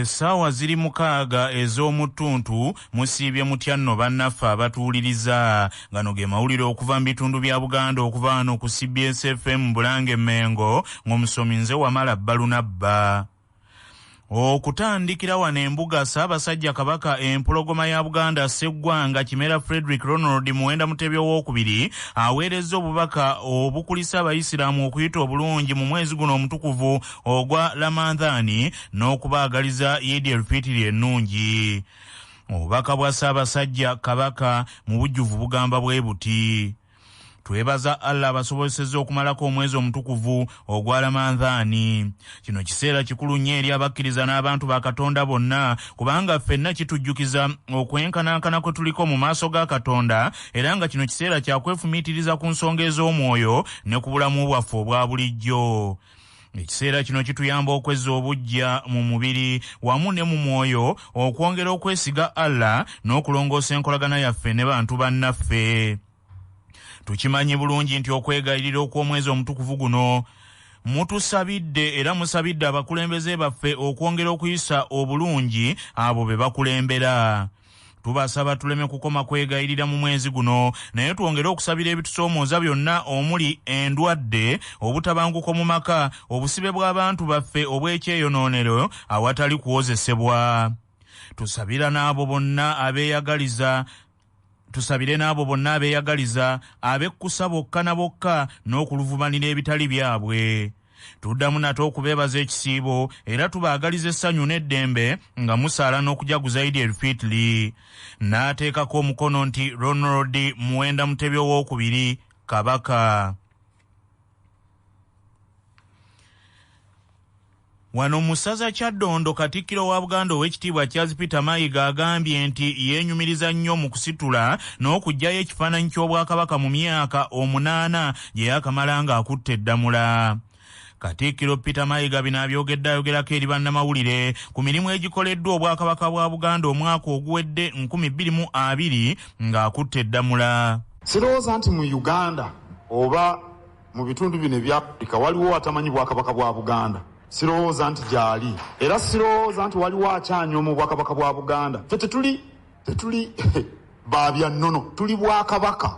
Essaawa ziri 6 ez'omuttuntu. Musiibye mutya nno bannaffe abatuwuliriza? Gano ge mawulire okuva mu bitundu bya Buganda, okuva wano ku CBS FM Bulange Mmengo, ng'omusomi nze Wamala Balunabba. Okutandikira wano embuga, Ssaabasajja Kabaka empologoma ya Buganda Sseggwanga Kimera Frederick Ronald Muwenda Mutebi owookubiri aweerezza obubaka obukulisa Abayisiraamu okuyita obulungi mu mwezi guno omutukuvu ogwa Ramadhan n'okubaagaliza Eid el-Fitri ennungi. Obubaka bwa Ssaabasajja Kabaka mu bujjuvu bugamba bwe buti: Twebaza Allah abasobozesezza okumalako omwezi omutukuvu ogwa Ramadhan. Kino kiseera kikulu nnyo eri abakkiriza n'abantu ba Katonda bonna, kubanga ffenna kitujjukiza okwenkanankana kwe tuliko mu maaso ga Katonda, era nga kino kiseera kya kwefumiitiriza ku nsonga ez'omwoyo ne ku bulamu bwaffe obwa bulijjo. Ekiseera kino kituyamba okwezza obuggya mu mubiri wamu ne mu mwoyo, okwongera okwesiga Allah n'okulongoosa enkolagana yaffe ne bantu bannaffe. Tukimanyi bulungi nti okwegayirira okw'omwezi omutukuvu guno mutusabidde era musabidde abakulembeze baffe okwongera okuyisa obulungi abo be bakulembera. Tubasaba tuleme kukoma kwegayirira mu mwezi guno, naye twongere okusabira ebitusoomooza byonna omuli endwadde, obutabanguko mu maka, obusibe bw'abantu baffe obw'ekyeyonoonero awatali kuwozesebwa. Tusabira n'abo bonna abeeyagaliza Tusabire n'abo bonna abeeyagaliza, abekkusa bokka na bokka n'okuluvubanira ebitali byabwe. Tuddamu nate okubeebaza ekisiibo era tubaagaliza essanyu n'eddembe nga musaala n'okujaguza Eid el-Fitri. N'ateekako omukono nti Ronald Muwenda Mutebi owookubiri, Kabaka. Wano mu ssaza Kyaddondo, Katikkiro wa Buganda Oweekitiibwa Charles Peter Mayiga agambye nti yeenyumiriza nnyo mu kusitula n'okuggyayo ekifaananyi ky'Obwakabaka mu myaka 8 gye yaakamala ng'akutte eddamula. Katikkiro Peter Mayiga bino abyogedde ayogerako eri bannamawulire ku mirimu egikoleddwa Obwakabaka bwa Buganda omwaka oguwedde 2020 ng'akutte eddamula. Sirowooza nti mu Uganda oba mu bitundu bino ebya Afrika waliwo atamanyi Bwakabaka bwa Buganda. Sirowooza nti gyali, era sirowooza nti waliwo akyanyooma Obwakabaka bwa Buganda. Ffe tetuli ba bya nnono, tuli Bwakabaka.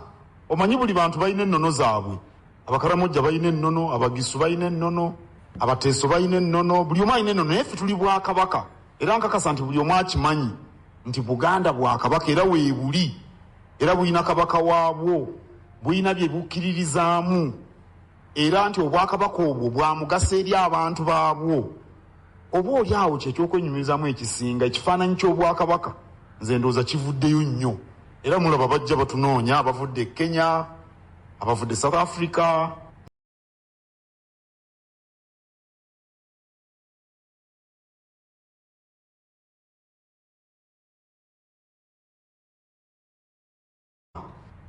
Omanyi buli bantu balina ennono zaabwe. Abakaramojja balina ennono, Abagisu balina ennono, Abateeso balina ennono, buli omu alina ennono, naye ffe tuli Bwakabaka. Era nkakasa nti buli omu akimanyi nti Buganda Bwakabaka era weebuli, era bulina kabaka waabwo, bulina bye bukkiririzaamu, era nti obwakabaka obwo bwa mugaso eri abantu baabwo. Oba oli awo kye ky'okwenyumirizaamu ekisinga, ekifaananyi ky'obwakabaka nze ndowooza kivuddeyo nnyo. Era mulaba bajja batunoonya, abavudde e Kenya, abavudde South Africa.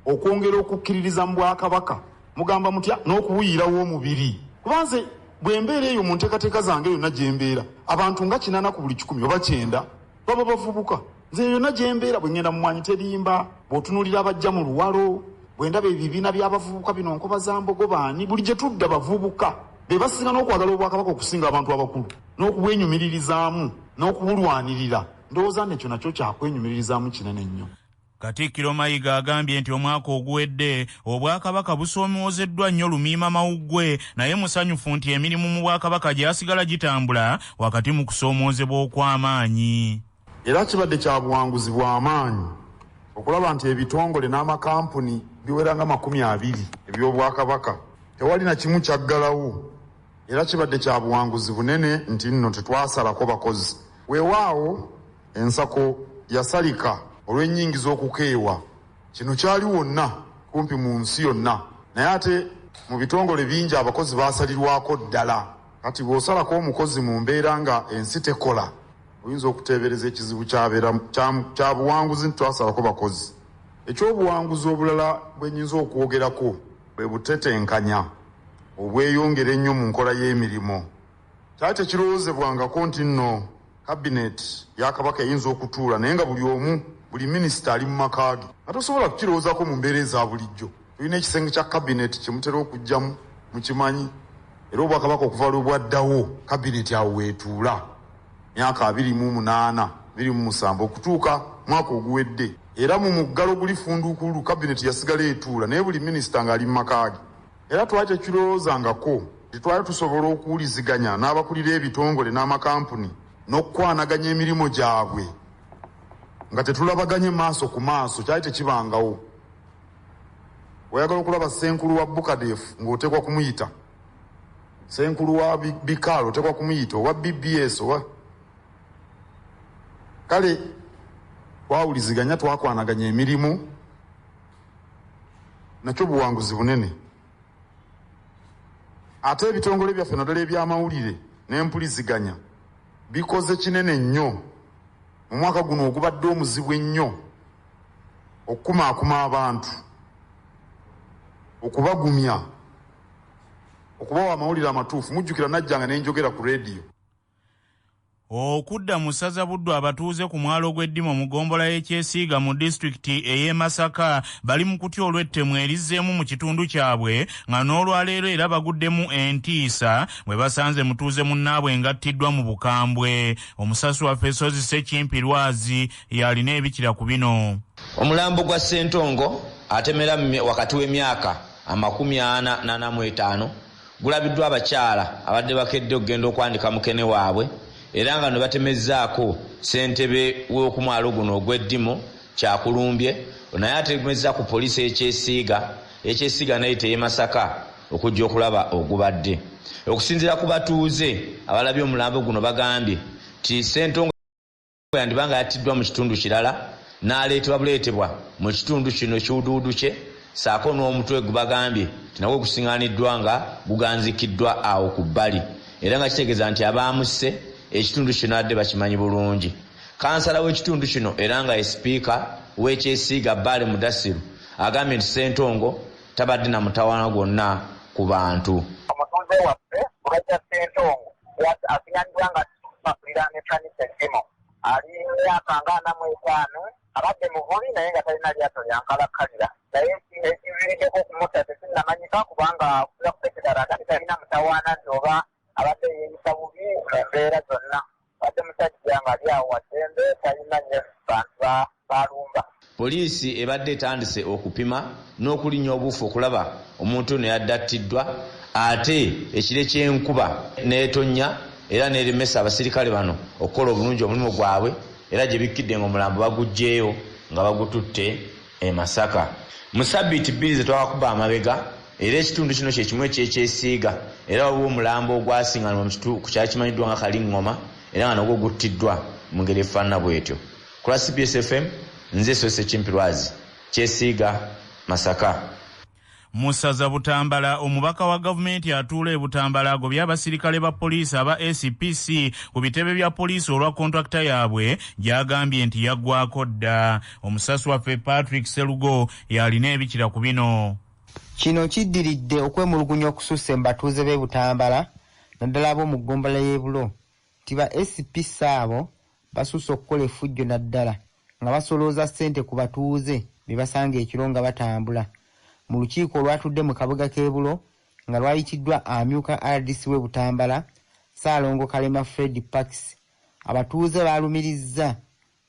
Okwongera okukkiririza mu Bwakabaka, mugamba mutya, n'okubuyiirawo omubiri. Kuba nze bwe mbeera eyo mu nteekateeka zange yonna gye mbeera, abantu nga 80 ku buli 100 oba 90 baba bavubuka. Nze eyo yonna gye mbeera, bwe ŋŋenda mu Mwanyi Terimba, bw'otunuulira abajja mu Luwalo, bwe ndaba ebibiina by'abavubuka bino Nkobazambogo baani, buli gye tudda bavubuka be basinga n'okwagala Obwakabaka okusinga abantu abakulu, n'okubwenyumiririzaamu, n'okubulwanirira. Ndowooza nti ekyo nakyo kya kwenyumiririzaamu kinene nnyo. Katikkiro Mayiga agambye nti omwaka oguwedde Obwakabaka busoomoozeddwa nnyo Lumiima Mawuggwe, naye musanyufu nti emirimu mu Bwakabaka gyasigala gitambula wakati mu kusoomoozebwa okw'amaanyi. Era kibadde kya buwanguzi bwa maanyi okulaba nti ebitongole n'amakampuni biwera nga 20 eby'Obwakabaka tewali na kimu kyaggalawo. Era kibadde kya buwanguzi bunene nti nno tetwasalako bakozi. Weewaawo ensako yasalika olw'ennyingiza okukeewa. Kino kyali wonna kumpi mu nsi yonna, naye ate mu bitongole bingi abakozi baasalirwako ddala. Kati bw'osalako omukozi mu mbeera nga ensi tekola, oyinza okuteebereza ekizibu ky'abeera. Kya buwanguzi nti twasalako bakozi. Eky'obuwanguzi obulala bwe nnyinza okwogerako bwe butetenkanya obweyongera ennyo mu nkola y'emirimu. Kyali tekirowoozebwangako nti nno Kabineeti ya Kabaka eyinza okutuula naye nga buli omu, buli minisita ali mu maka ge. Nga tosobola kukirowoozaako mu mbeera eza bulijjo. Tulina ekisenge kya Kabineeti kye mutera okujjamu, mukimanyi. Era Obwakabaka okuva lwe bwaddawo, Kabineeti awo weetuula. Myaka 28, 27 okutuuka mwaka oguwedde. Era mu muggalo guli funduukulu kabineti yasigala etuula, naye buli minisita ng'ali mu maka ge. Era twali tekirowoozangako nti twali tusobola okuwuliziganya n'abakulira ebitongole n'amakampuni n'okukwanaganya emirimu gyabwe nga tetulabaganye maaso ku maaso, kyali tekibangawo. Oyagala okulaba ssenkulu wa Bucadef ng'oteekwa kumuyita, ssenkulu wa Bikaal oteekwa kumuyita, owa BBS owa kale twawuliziganya, twakwanaganya emirimu, nakyo buwanguzi bunene. Ate ebitongole byaffe naddala ebyamawulire n'empuliziganya bikoze kinene nnyo mu mwaka guno ogubadde omuzibu ennyo okukumaakuma abantu, okubagumya, okubawa amawulire amatuufu. Mujjukira najjanga ne njogera ku rediyo. Okudda mu ssaza Buddu, abatuuze ku mwalo gw'Eddimo mu ggombolola y'e Kyesiiga mu disitulikiti ey'e Masaka bali mu kutya olw'ettemu erizzeemu mu kitundu kyabwe, nga n'olwaleero era baguddemu entiisa bwe basanze mutuuze munnaabwe ng'attiddwa mu bukambwe. Omusasi waffe Sozi Ssekimpi Lwazi y'alina ebikira ku bino. Omulambo gwa Ssentongo atemera wakati w'emyaka 45 gulabiddwa abakyala abadde bakedde okugenda okwanika mukene waabwe, era nga ne batemezzaako ssentebe w'okumwalo guno ogw'Eddimo Kyakulumbye, naye atemezza ku poliisi ekyesiiga naye teye Masaka okujja okulaba ogubadde. Okusinziira ku batuuze abalabye omulambo guno, bagambye nti Ssentongo yandibanga yattiddwa mu kitundu kirala n'aleetebwa buleetebwa mu kitundu kino ekiwuduwudu kye, ssaako n'omutwe gubagambye nti nagwo gusiŋŋaaniddwa nga guganzikiddwa awo ku bbali, era nga kitegeeza nti abaamusse ekitundu kino adde bakimanyi bulungi. Kansala w'ekitundu kino era nga ye sipiika w'ekyesiiga Bbaale Mudasiru agambye nti Ssentongo tabadde na mutawaana gwonna ku bantu. Omutuuze waffe Bulajja Ssentongo asiŋŋaaniddwa nga akuliraana ekkanisa Eddimo, ali myaka nga 45, abadde muvubi naye nga talina lyato lya nkalakkalira, naye ekiviiriddeko okumutta tekinnamanyika, kubanga okusinziira ku sekitala agambye talina mutawaana nti oba abadde yeeyisa bubi mu mbeera zonna. Abadde musajja ng'ali awo waddembe, talina nnyo bantu balumba. Poliisi ebadde etandise okupima n'okulinnya obuufu okulaba omuntu ono yadde attiddwa, ate ekire ky'enkuba n'etonnya era n'eremesa abasirikale bano okukola obulungi omulimu gwabwe, era gye bikkidde ng'omulambo baguggyeyo nga bagututte e Masaka. Mu sabbiiti 2 ze twakakuba amabega, era ekitundu kino kye kimu ekyekyesiiga, era waliwo omulambo ogwasiŋŋanibwa mu ku kyali kimanyiddwa nga Kaliŋŋoma, era nga nagwo guttiddwa mu ngeri efaanana bw'etyo. Ku lwa CBS FM, nze Sose Kimpirwazi, Kyesiiga, Masaka. Mu ssaza Butambala, omubaka wa gavumenti atuula e Butambala agobye abasirikale ba poliisi aba SPC ku bitebe bya poliisi olwa kontrakita yaabwe gy'agambye nti yaggwako dda. Omusasi waffe Patrick Serugo y'alina ebikira ku bino. Kino kiddiridde okwemulugunya okususse mu batuuze b'e Butambala, naddala ab'omu ggombolola y'e Bulo, nti ba SPC abo basusse okukola effujjo, naddala nga basolooza ssente ku batuuze be basanga ekiro nga batambula. Mu lukiiko olwatudde mu kabuga k'e Bulo nga lwayitiddwa amyuka RDC w'e Butambala, Ssaalongo Kalema Fred Parks, abatuuze baalumirizza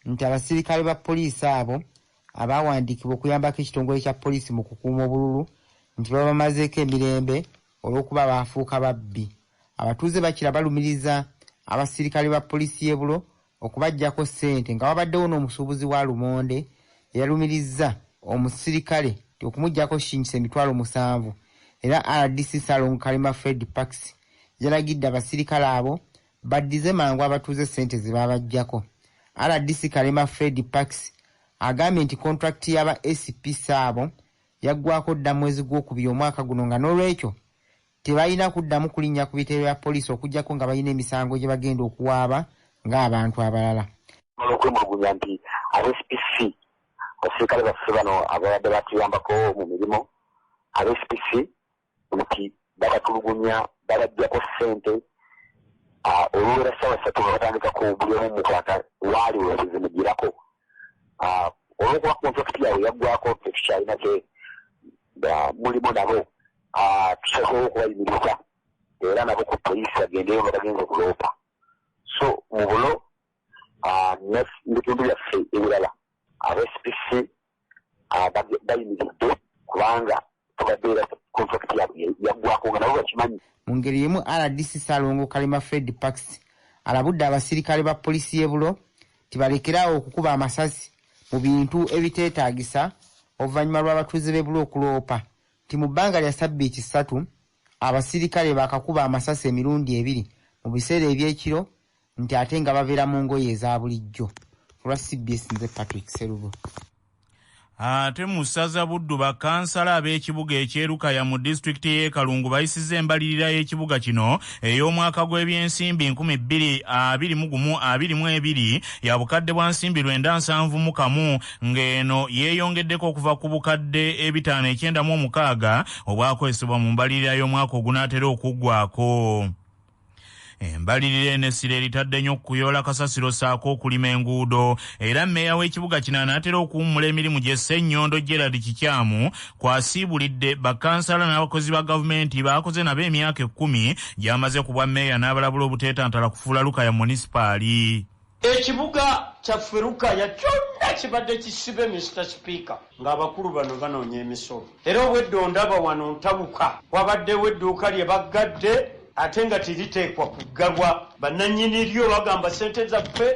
nti abasirikale ba poliisi abo abaawandiikibwa okuyambako ekitongole kya poliisi mu kukuuma obululu nti babamazeeko emirembe olw'okuba baafuuka babbi. Abatuuze bakira balumiriza abasirikale ba poliisi y'e Bulo okubaggyako ssente, nga wabaddewo n'omusuubuzi wa lumonde eyalumirizza omusirikale nti okumuggyako shingisa 70,000, era RDC Ssaalongo Kalema Fred Parks yalagidde abasirikale abo baddize mangu abatuuze ssente ze baabaggyako. RDC Kalema Fred Parks agambye nti kontrakiti y'aba SPC abo yaggwako dda mwezi gwokubiri omwaka guno, nga n'olwekyo tebalina kuddamu kulinnya ku bitebe bya poliisi okuggyako nga balina emisango gye bagenda okuwaaba ng'abantu abalala. Olw'okwemulugunya nti aba SPC, abasirikale baffe bano ababadde batuyambako mu mirimu, aba SPC nti babatulugunya, babaggyako ssente. Oluwera 3:00 nga batandika ku buli omu mukwata waali we zimugirako. Olw'okuba kontrakiti yaabwe yaggwako, tetukyalina kye mulimu nabo, tusazeewo okubayimiriza era nabo ku poliisi bagendeyo nga bagenze okuloopa. So mu Bulo ne mu bitundu byaffe ebirala, aba SPC bayimiridde kubanga tubadde era contract yaabwe yaggwako nga nabo bakimanyi. Mu ngeri y'emu, RDC Ssalongo Kalema Fred Parks alabudde abasirikale ba poliisi y'e Bulo tibalekerawo okukuba amasasi mu bintu ebiteetaagisa, oluvannyuma lw'abatuuze b'e Bulo okuloopa nti mu bbanga lya ssabbiiti 3 abasirikale baakakuba amasasi emirundi 2 mu biseera eby'ekiro, nti ate nga babeera mu ngoye eza bulijjo. Olwa CBS, nze Patrick Serubo. Ate mu ssaza Buddu, bakansala ab'ekibuga eky'e Lukaya mu disitulikiti y'e Kalungu bayisizza embalirira y'ekibuga kino ey'omwaka gw'ebyensimbi 2021/22 ya bukadde bwa nsimbi 971, ng'eno yeeyongeddeko okuva ku bukadde 596 obwakozesebwa mu mbalirira y'omwaka ogunaatera okuggwako. Embalirira eno essira eritadde nnyo okuyoola kasasiro ssaako okulima enguudo, era mmeeya w'ekibuga kino anaatera okuwummula emirimu gye, Ssennyondo Gerald Kikyamu, kwasiibulidde bakansala n'abakozi ba gavumenti baakoze nabo emyaka 10 gy'amaze ku bwa mmeeya, n'abalabula obuteetantala kufuula Lukaya munisipaali. Ekibuga kyaffe Lukaya kyonna kibadde kisibe, Mr Speaker, ng'abakulu bano banoonya emisolo, era obwedda ondaba wano ntabuka. Wabaddewo edduuka lye baggadde ate nga teriteekwa kuggalwa. Bannannyini lyo bagamba ssente zaffe,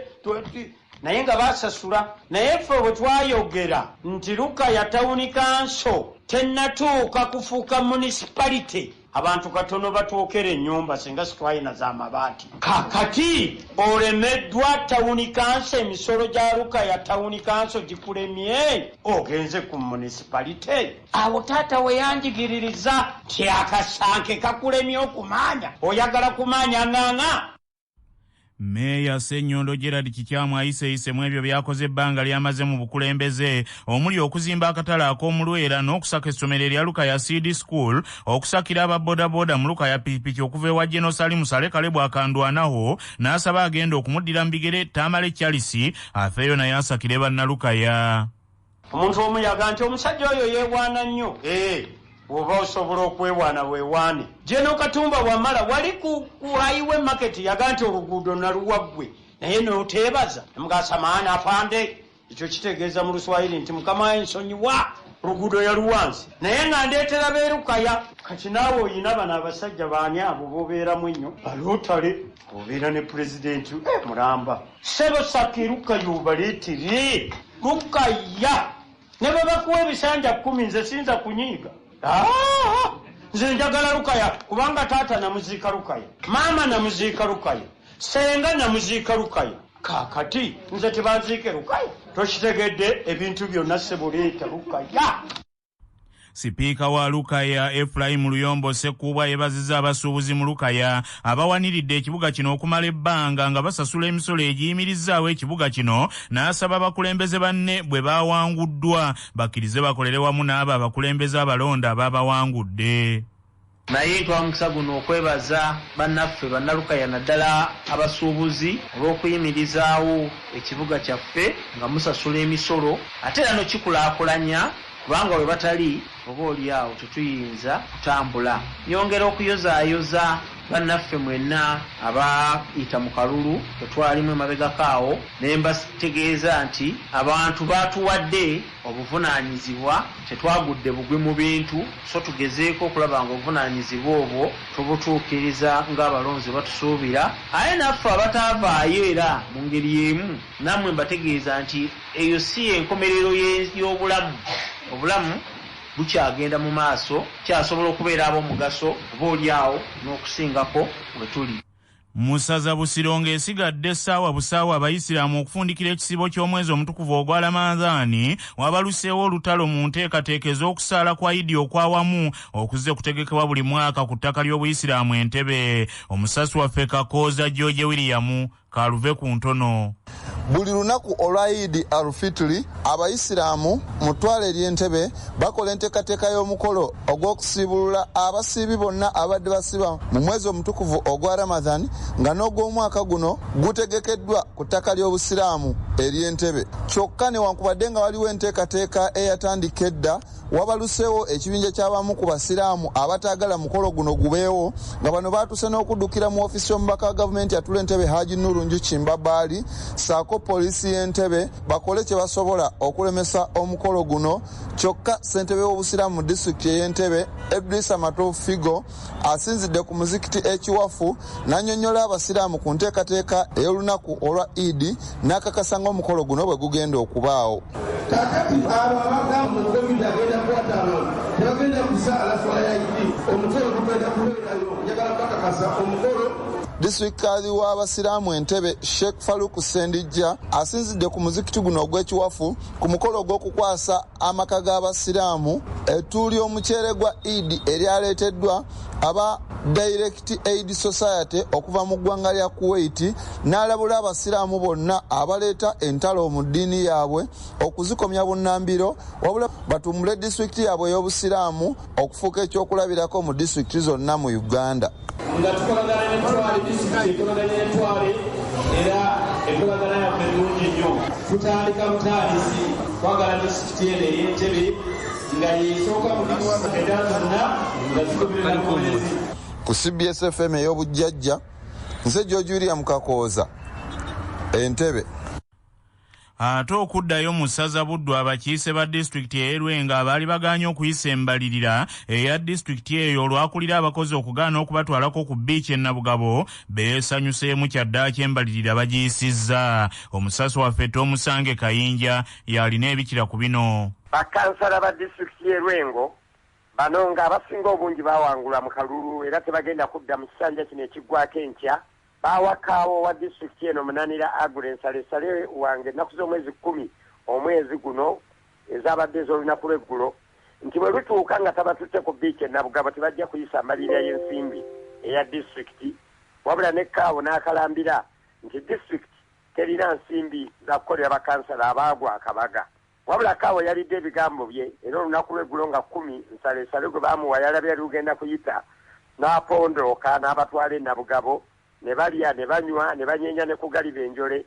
naye nga basasula. Naye ffe bwe twayogera nti Lukaya Town Council tennatuuka kufuuka municipality, abantu katono batwokera ennyumba singa sitwalina z'amabaati. Kakati olemeddwa town council, emisolo gya Lukaya Town Council gikulemye, ogenze ku municipality. Awo taata we yanjigiririza nti akasanke kakulemye okumanya, oyagala kumanya ŋŋaŋa. Mmeeya Ssennyondo Gerald Kikyamu ayiseeyise mu ebyo by'akoze ebbanga ly'amaze mu bukulembeze, omuli okuzimba akatale ak'omulwera n'okusaka essomero erya Lukaya Seed School, okusakira ababoodabooda mu Lukaya pikipiki okuva ewa General Salim Saleh Kalebwa Akandwanaho, n'asaba agenda okumuddira mu bigere Tamale Charles afeeyo naye asakire bannalukaya. Omuntu omu yaga nti omusajja oyo yeewaana nnyo. Ee, bw'oba osobola okwewaana, weewaane. General Katumba Wamala wali ku highway market yaga nti oluguudo naluwa ggwe, naye n'oteebaza nemugasa afande. Ekyo kitegeeza mu Luswayiri nti Mukama ensonyiwa, oluguudo yaluwansi, naye nga ndeetera beerukaya. Kati naawe oyina bano abasajja baani abo bobeeramu ennyo balootale, obeera ne pulezidenti mulamba. Ssebo, saka Erukaya obaleetere Lukaya, ne bwe bakuwa ebisanja 10, nze sinza kunyiiga. Nze njagala Lukaya kubanga taata namuziika Lukaya, maama namuziika Lukaya, senga namuziika Lukaya. Kaakati nze tebanziike Lukaya? Tokitegedde? Ebintu byonna sebuleeta Lukaya. Sipiika wa Lukaya Efulayimu Luyombo Sekuubwa yeebazizza abasuubuzi mu Lukaya abawaniridde ekibuga kino okumala ebbanga nga basasula emisolo egiyimirizaawo ekibuga kino, n'asaba abakulembeze banne bwe bawanguddwa bakkirize bakolere wamu n'abo abakulembeze abalonda ababawangudde. Naye ntwala omukisa guno okwebaza bannaffe Bannalukaya, naddala abasuubuzi, olw'okuyimirizaawo ekibuga kyaffe nga musasula emisolo, ate era nokikulaakulanya, kubanga we batali oba oli awo tetuyinza kutambula. Nyongera okuyozaayoza bannaffe mwenna abayita mu kalulu tetwalimu emabegako awo, ne mbategeeza nti abantu baatuwadde obuvunaanyizibwa, tetwagudde bugwi mu bintu, so tugezeeko okulaba nga obuvunaanyizibwa obwo tubutuukiriza ng'abalonzi batusuubira. Aye naffe abataavaayo era mu ngeri y'emu nammwe mbategeeza nti eyo si enkomerero y'obulamu. Obulamu bukyagenda mu maaso, kyasobola okubeera ab'omugaso oba oli awo n'okusingako we tuli. Musaza Busiro, ng'esigadde essaawa busaawa abayisiraamu okufundikira ekisiibo ky'omwezi omutukuvu ogwa Ramadhaani, wabaluseewo olutalo mu nteekateeka ez'okusaala kwa Idi okwawamu okuzze kutegekebwa buli mwaka ku ttaka ly'obuyisiraamu Entebe. Omusasi waffe Kakooza George William kaluve ku ntono. Buli lunaku olwa Eid al-Fitri, Abayisiraamu mu ttwale ery'Entebbe bakola enteekateeka y'omukolo ogw'okusiibulula abasiibi bonna ababadde basiiba mu mwezi omutukuvu ogwa Ramadhan nga n'ogw'omwaka guno gutegekeddwa ku ttaka ly'Obusiraamu ery'Entebbe. Kyokka newankubadde nga waliwo enteekateeka eyatandika edda, wabaluseewo ekibinja ky'abamu ku Basiraamu abataagala mukolo guno gubeewo nga bano baatuuse n'okuddukira mu ofiisi y'omubaka wa gavumenti atula Entebbe Haji Nuru Njuki Mbabaali ssaako poliisi y'Entebbe bakole kye basobola okulemesa omukolo guno. Kyokka ssentebe w'Obusiraamu mu disitulikiti ey'Entebbe Edrisa Matovu Figo asinzidde ku muzikiti e Kiwafu n'annyonnyola Abasiraamu ku nteekateeka ey'olunaku olwa Eid n'akakasa ng'omukolo guno bwe gugenda okubaawo. Kaakati abo abagamba nti Covid agenda kukwata abantu tebagenda kusaala swala ya Idi, omukolo gugenda kubeerayo, njagala kubakakasa omukolo. Disitulikiti Kadhi w'Abasiraamu Entebbe Sheikh Farouk Ssendijja asinzidde ku muzikiti guno ogw'ekiwafu ku mukolo ogw'okukwasa amaka g'Abasiraamu ettu ly'omuceere gwa Eid eryaleeteddwa aba Direct Aid Society okuva mu ggwanga lya Kuwait n'alabula Abasiraamu bonna abaleeta entalo mu ddiini yaabwe okuzikomya bunnambiro wabula batumbule disitulikiti yaabwe ey'Obusiraamu okufuuka ekyokulabirako mu disitulikiti zonna mu Uganda. Nga tukolagana n'ettwale, disitulikiti ekolaganye n'ettwale era enkolagana yaffe nnungi nnyo. Tutandika butandisi twagala disitulikiti eno ey'Entebbe nga y'esooka mu disitulikiti endala zonna nga zigoberera bugoberezi. Ku CBS FM ey'obujjajja, nze George William Kakooza, Entebbe. Ate okuddayo mu ssaza Buddu, abakiise ba disitulikiti ey'e Lwengo abaali bagaanye okuyisa embalirira eya disitulikiti eyo olwakulira abakozi okugaana okubatwalako ku bbiici e Nabugabo beesanyuseemu kyaddaaki embalirira bagiyisizza. Omusasi waffe Tomusange Kayinja y'alina ebikira ku bino. Bakkansala ba disitulikiti y'e Lwengo bano nga abasinga obungi baawangulwa mu kalulu era tebagenda kudda mu kisanja kino ekiggwako enkya. Baawa kaawa owa disitulikiti eno Munanira Aggrey nsalessale wange ennaku z'omwezi kkumi omwezi guno ezaabadde ez'olunaku lw'eggulo nti bwe lutuuka nga tabatutte ku bbiici e Nabugabo tebajja kuyisa mbalirira y'ensimbi eya disitulikiti wabula ne Kaawo n'akalambira nti disitulikiti terina nsimbi za kukolera bakansala abaagwa akabaga. Wabula Kaawo yalidde ebigambo bye era olunaku lw'eggulo nga kkumi nsalessale gwe baamuwa yalabye lugenda kuyita n'apondooka n'abatwala e Nabugabo ne balya ne banywa ne banyeenya ne ku galiba enjole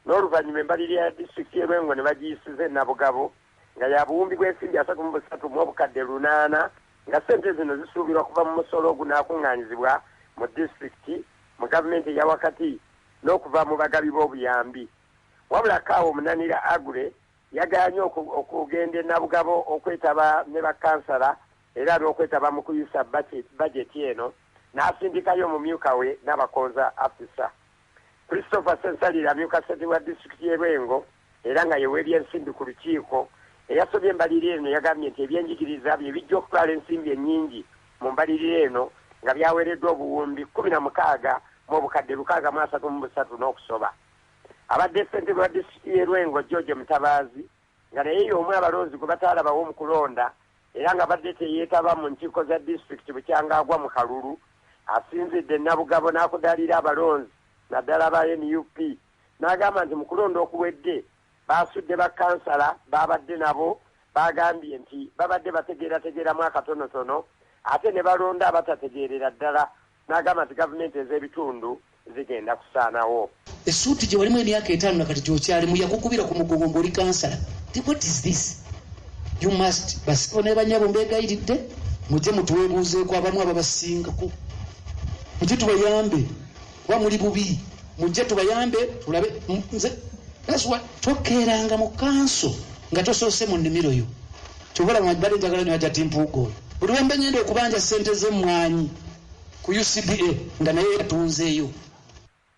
n'oluvannyuma embalirira ya disitulikiti y'e Lwengo ne bagiyisiza e Nabugabo nga ya buwumbi bw'ensimbi 33 mu obukadde 800 nga ssente zino zisuubirwa kuva mu musolo ogunaakuŋŋaanyizibwa mu disitulikiti, mu gavumenti eya wakati n'okuva mu bagabi b'obuyambi. Wabula Kaawo Munanira Aggrey yagaanye okugenda e Nabugabo okwetaba ne bakkansala era n'okwetaba mu kuyisa bajeti eno n'asindikayo omumyuka we Nabakooza Afisa. Christopher Ssensalire amyuka ssentebe wa disitulikiti y'e Lwengo era nga ye w'ebyensimbi ku lukiiko eyasomye embalirira eno yagambye nti ebyenjigiriza bye bijja okutwala ensimbi ennyingi mu mbalirira eno nga byaweereddwa obuwumbi 16 mu obukadde 633 n'okusoba. Abadde ssentebe wa disitulikiti y'e Lwengo George Mutabaazi nga naye y'omu abalonzi gwe bataalabawo mu kulonda era nga badde teyeetaba mu nkiiko za disitulikiti bukyanga agwa mu kalulu asinzidde Nabugabo n'akudaalira abalonzi naddala aba NUP n'agamba nti mu kulonda okuwedde baasudde bakkansala baabadde nabo baagambye nti babadde bategeerategeeramu akatonotono ate ne balonda abatategeerera ddala n'agamba nti gavumenti ez'ebitundu zigenda kusaanawo. Essuuti gye walimu emyaka etaano na kati gy'okyalimu yakukubira ku mugongo ng'oli kansala. What is this? You must basebo ne bannyabo mbeegayiridde mujje mutuweebuuzeeko abamu ababasingako. Mujje tubayambe kuba muli bubi. Mujje tubayambe tulabe nze that's what tokeeranga mu kanso nga tosoose mu nnimiro yo. Kyova olaba mbadde njagala nnyo Hajati Mpuuga oyo. Buli lwe mba ngenda okubanja ssente z'emmwanyi ku UCBA nga naye yatunzeeyo.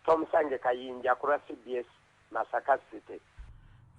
Tomusange Kayinja ku lwa cbs Masaka City.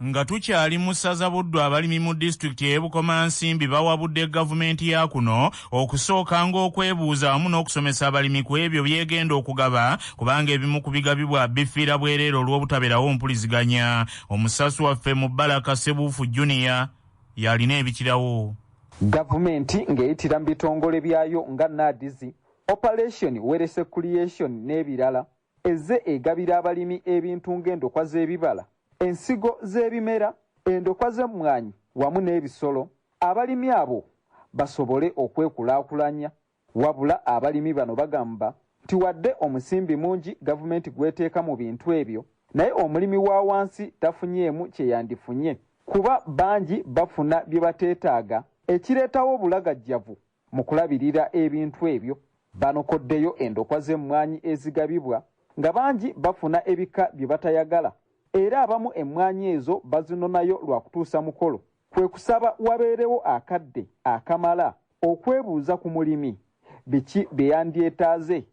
Nga tukyali mu ssaza Buddu, abalimi mu disitulikiti ey'e Bukomansimbi bawabudde gavumenti ya kuno okusookanga okwebuuza wamu n'okusomesa abalimi ku ebyo by'egenda okugaba kubanga ebimu ku bigabibwa bifiira bwereere olw'obutabeerawo mpuliziganya. Omusasi waffe Mubaraka Ssebuufu Junior y'alina ebikirawo. Gavumenti ng'eyitira mu bitongole byayo nga NAADS, Operation Wealth Creation n'ebirala, ezze egabira abalimi ebintu ng'endokwa z'ebibala, Ensigo z'ebimera, endokwa z'emmwanyi wamu n'ebisolo, abalimi abo basobole okwekulaakulanya. Wabula abalimi bano bagamba nti wadde omusimbi mungi gavumenti gw'eteeka mu bintu ebyo, naye omulimi wa wansi tafunyeemu kye yandifunye kuba bangi bafuna bye bateetaaga ekireetawo obulagajjavu mu kulabirira ebintu ebyo. Banokoddeyo endokwa z'emmwanyi ezigabibwa nga bangi bafuna ebika bye batayagala era abamu emmwanyi ezo bazinonayo lwa kutuusa mukolo, kwe kusaba wabeerewo akadde akamala okwebuuza ku mulimi biki bye yandyetaaze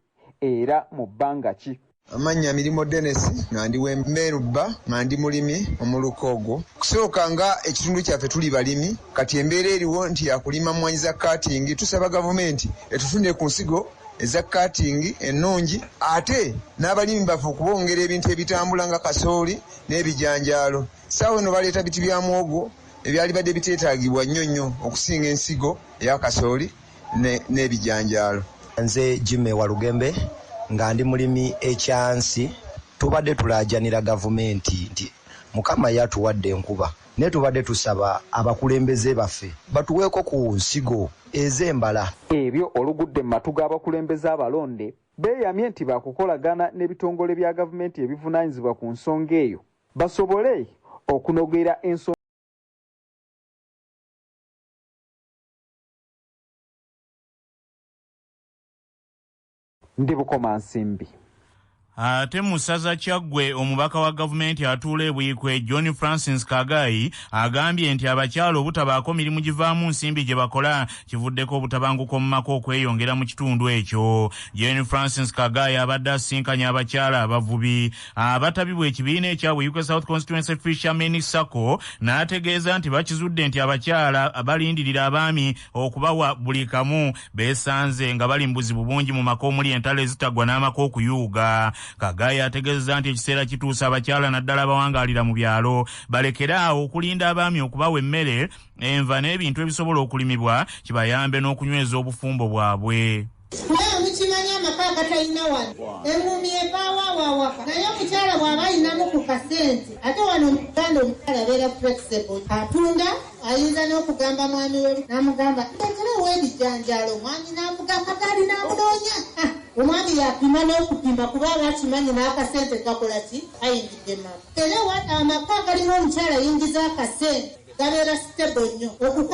era mu bbanga ki. Amannya Mirimo Dennis, nga ndi w'Emmeerubba, nga ndi mulimi omuluka ogwo. Kusooka nga ekitundu kyaffe tuli balimi, kati embeera eriwo nti yakulima mmwanyi za kaatingi. Tusaba gavumenti etufunire ku nsigo eza kaatingi ennungi, ate n'abalimi baffe okubongera ebintu ebitambula nga kasooli n'ebijanjaalo. Ssaawa eno baleeta biti bya muwogo ebyalibadde biteetaagibwa nnyo nnyo okusinga ensigo eya kasooli n'ebijanjaalo. Nze Jimmy Walugembe, nga ndi mulimi ekyansi. Tubadde tulaajanira gavumenti nti Mukama ye atuwadde enkuba, naye tubadde tusaba abakulembeze baffe batuweeko ku nsigo ez'embala. Ebyo olugudde mu matu g'abakulembeze abalonde, beeyamye nti baakukolagana n'ebitongole bya gavumenti ebivunaanyizibwa ku nsonga eyo basobole okunogera ensonga. Ndi Bukomansimbi. Ate mu ssaza Kyaggwe, omubaka wa gavumenti atuula e Buikwe John Francis Kagayi agambye nti abakyala obutabaako mirimu givaamu nsimbi gye bakola kivuddeko obutabanguko mu maka okweyongera mu kitundu ekyo. John Francis Kagayi abadde asisinkanye abakyala abavubi abatabibwa ekibiina ekya Buikwe South Constituency Fishermen Sacco, n'ategeeza nti bakizudde nti abakyala balindirira abaami okubawa buli kamu beesanze nga bali mu buzibu bungi mu maka omuli entalo ezitaggwa n'amaka okuyuuga. Kagayi ategeezezza nti ekiseera kituuse abakyala naddala abawangaalira mu byalo balekere awo okulinda abaami okubawa emmere, enva n'ebintu ebisobola okulimibwa kibayambe n'okunyweza obufumbo bwabwe. Kubanga mukimanyi amaka agatalina wano enguumi evaawo awo awaka, naye omukyala bw'aba ayinamu ku kasente, ate wano mu Uganda omukyala abeera flexible, atunda, ayinza n'okugamba mwami we n'amugamba ndeeterewo ebijanjaalo, omwami n'avuga akagaali n'amunoonya. Omwami yapima n'okupima kuba aba akimanyi n'akasente kakola ki, kayingidde mu maka. Era amaka agalimu omukyala ayingiza akasente gabeera stable nnyo.